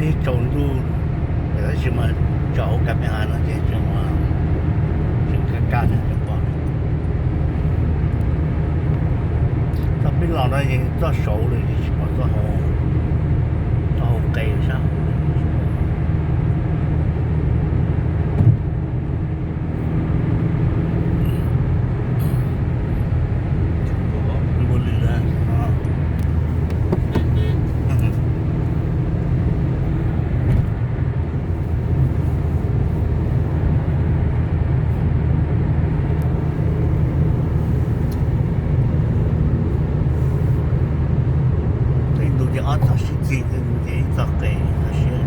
Tsaus ntuj, tab sis mas tso hauv ka me hav no ces tseem, tseem kaj kaj ne, tseem pom. Txoj peb los no ces txoj saud lawm, tsis pom txoj hauv, txoj hauv qe sab hauv. Npau lwm lawm. Tej ntu ces ob txog sib txig, tej ntu ces ib txog qes txog siab.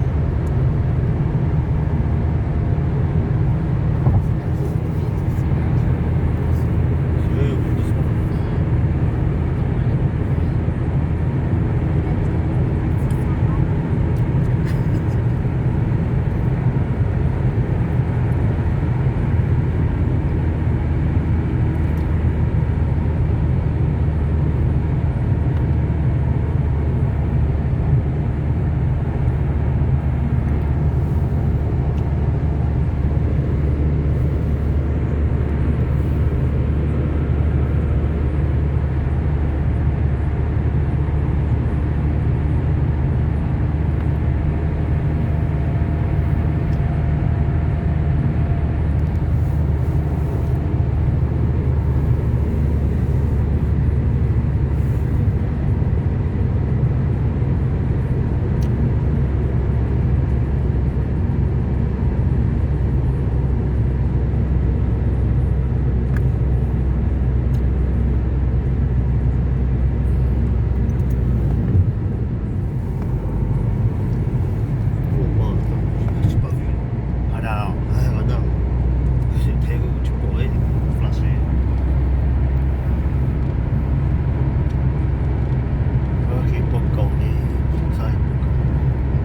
Puas kaum li, puas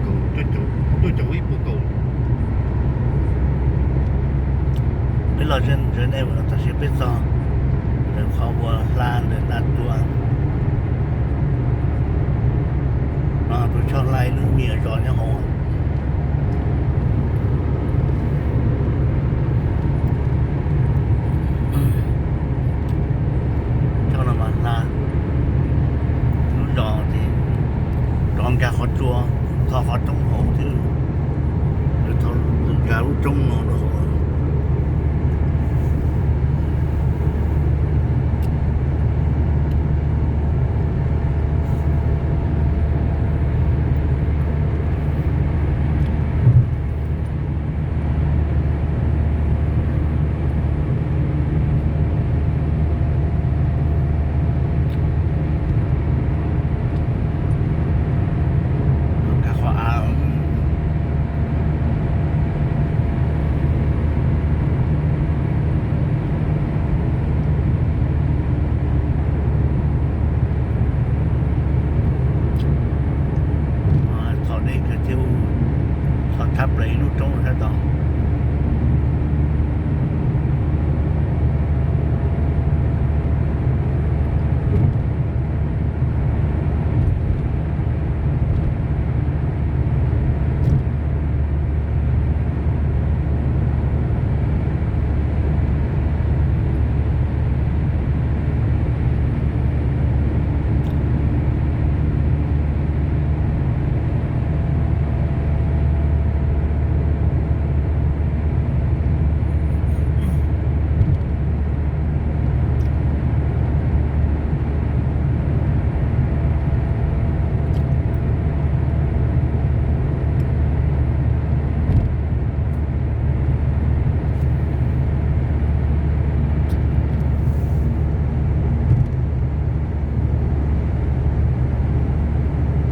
kaum, tuaj caum ib puas kaum. Peb los Geneva no tab sis peb txog ntawm qhov uas hla ntawm Naj Tuam no, tus choj hlai lub me nyuam zos nyob hauv. Choj no mas hla lub zos ces rov nkag qhov tsua, tho qhov roob hauv thiab, rov nkag lub roob no rau hauv. Nkag qhov av. Thaum deb kawg thiab, thaum tshab plaws ib lub roob sab tod.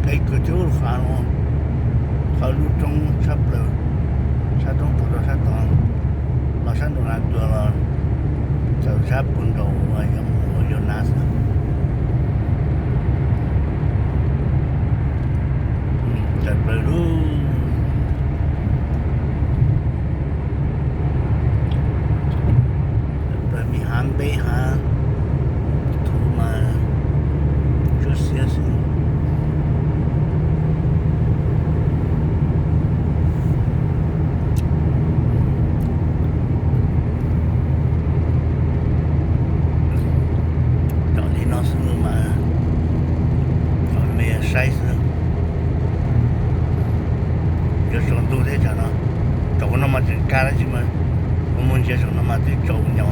Deb kawg thiab, lub qhov no, qhov lub roob tshab plaws, sab roob puag rau sab tod, los sab nraum Nas Tuam los txawm sab puag nraum uas yog mus ua Jonas. Txawm plaws lub, txawm plaws me hav npeb hav thuv mas tsuab xiab xwb. saib xwb. Yuav saum ntuj thiab tsam no, thaum no mas tseem kaj dab tsi mas, kuv mus ntsia saum no mas twb tsaus nyo.